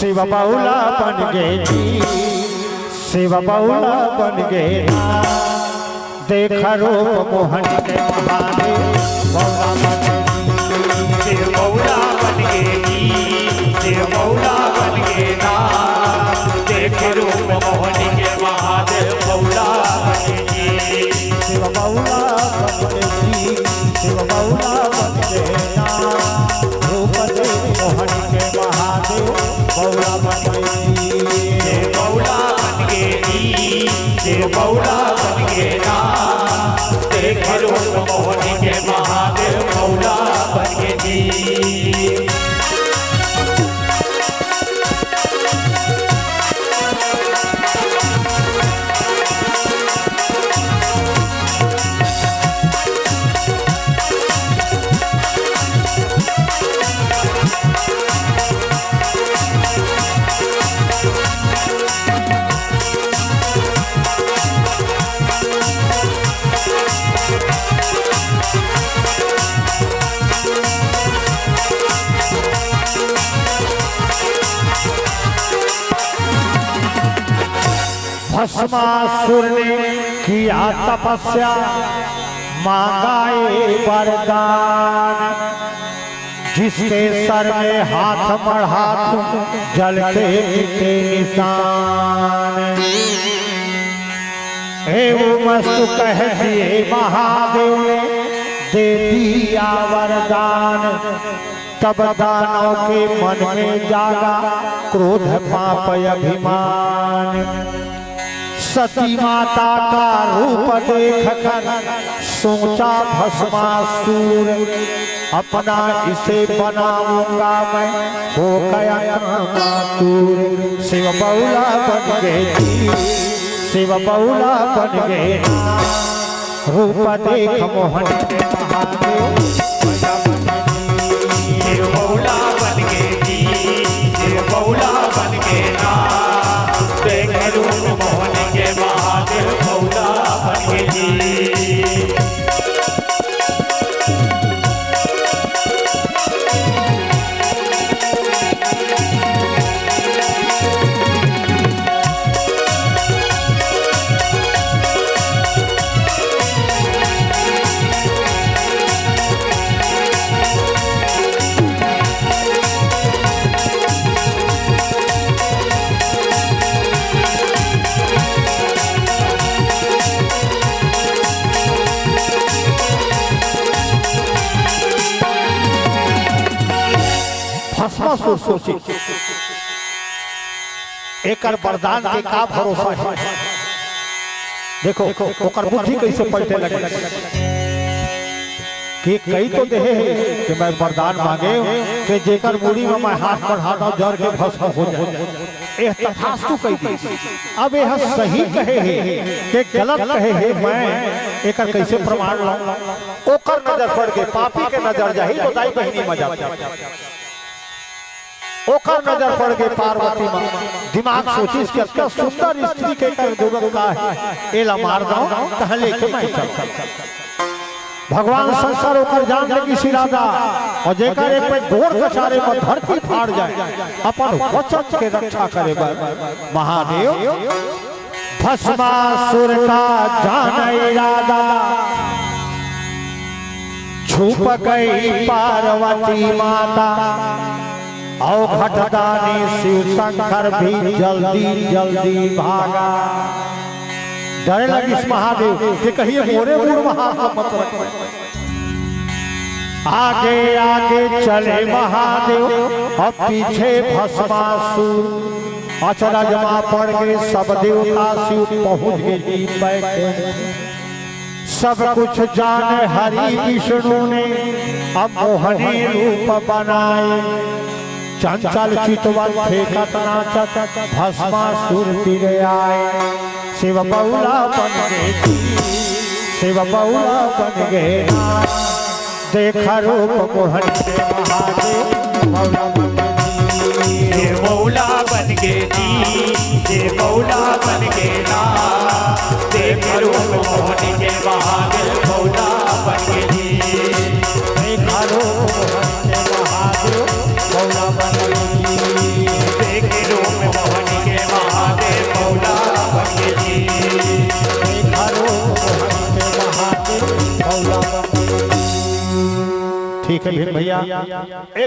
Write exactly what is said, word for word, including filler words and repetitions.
शिव बउला बन गे जी, शिव बउला बन गे ना। देख रूप मोहन के महादेव बउला बन गे। शिव बउला बन गे जी, शिव बउला बन गे ना। देख रूप मोहन के महादेव बउला बन गे जी। शिव बउला बन गे जी, शिव बउला बन गे ना। रूप देख मोहन के महादेव बउला बन गे जी। शिव बउला बन गे जी, शिव बउला बन गे ना। देख रूप मोहन के महादेव बउला बन गे जी। भस्मासुर ने किया तपस्या, मांगा ये वरदान, जिसके सर में हाथ मढ़ा दूं, जल के मिटे निशान। एवं अस्तु कह दिए महादेव ने, दे दिया वरदान। तब दानव के मन में जागा क्रोध पाप अभिमान। सती माता का रूप देख कर सोचा भस्मासुर, अपना इसे बनाऊंगा मैं, हो गया कामातुर। शिव बउला बन गे जी, शिव बउला बन गे ना। रूप देख मोहन के महादेव बउला बन गे जी। शिव बउला बन गे जी, शिव बउला बन गे ना। देख रूप मोहन के महादेव बउला बन गे जी। भस्मासुर सोचे, एकर वरदान के का भरोसा हे? देखो, ओकर बुद्धि कइसे पलटे लगे कि कहि तो देहे हे कि मैं वरदान मांगे हंव कि जेकर मुड़ी म मैं हाथ बढ़ाथंव, जर के भस्म हो जाय। एह तथास्तु कहि दिस। अब एह सही कहे हे कि गलत कहे हे, मैं एकर कइसे प्रमाण लंव? ओकर नजर पड़ गे, पापी के नजर जाही तो दाई बहिनी म जाथे। ओकर नजर पड़ गे पार्वती म। दिमाग सोचिस कि अतना सुंदर स्त्री के कर जरूरत का हे, एला मार दंव, तहां लेके मैं चलंव। भगवान शंकर ओकर जान लेगिस इरादा, अउ जेकर एक पैर गोड़ कचारे म धरती फाड़ जाय, अपन वचन के रक्षा करे बर महादेव भस्मासुर का जान इरादा। छुप गई पार्वती माता, अउ घटदानी शिव शंकर भी जल्दी जल्दी भागा। डरे लगिस महादेव कि कहीं मोरे मुड़ म हाथ मत रख। आगे आगे चले महादेव, अउ पीछे भस्मासुर। अचरज म पड़ गे सब देवता शिव पहुंच गे जी बैकुंठ। सब कुछ जाने हरि विष्णु ने अब मोहनी रूप बनाए। चंचल चितवन फेंकत नाचत भस्मासुर तिर आए। शिव बउला बन गे जी, शिव बउला बन गे ना। देख रूप मोहन के महादेव बउला बन गे जी। ये बउला बन गे जी, ये बउला बन गे ना। देख रूप मोहन के महादेव बउला बन गे जी। देख रूप मोहन के महादेव बउला बन गे जी। देख ठीक है भीम भैया, एक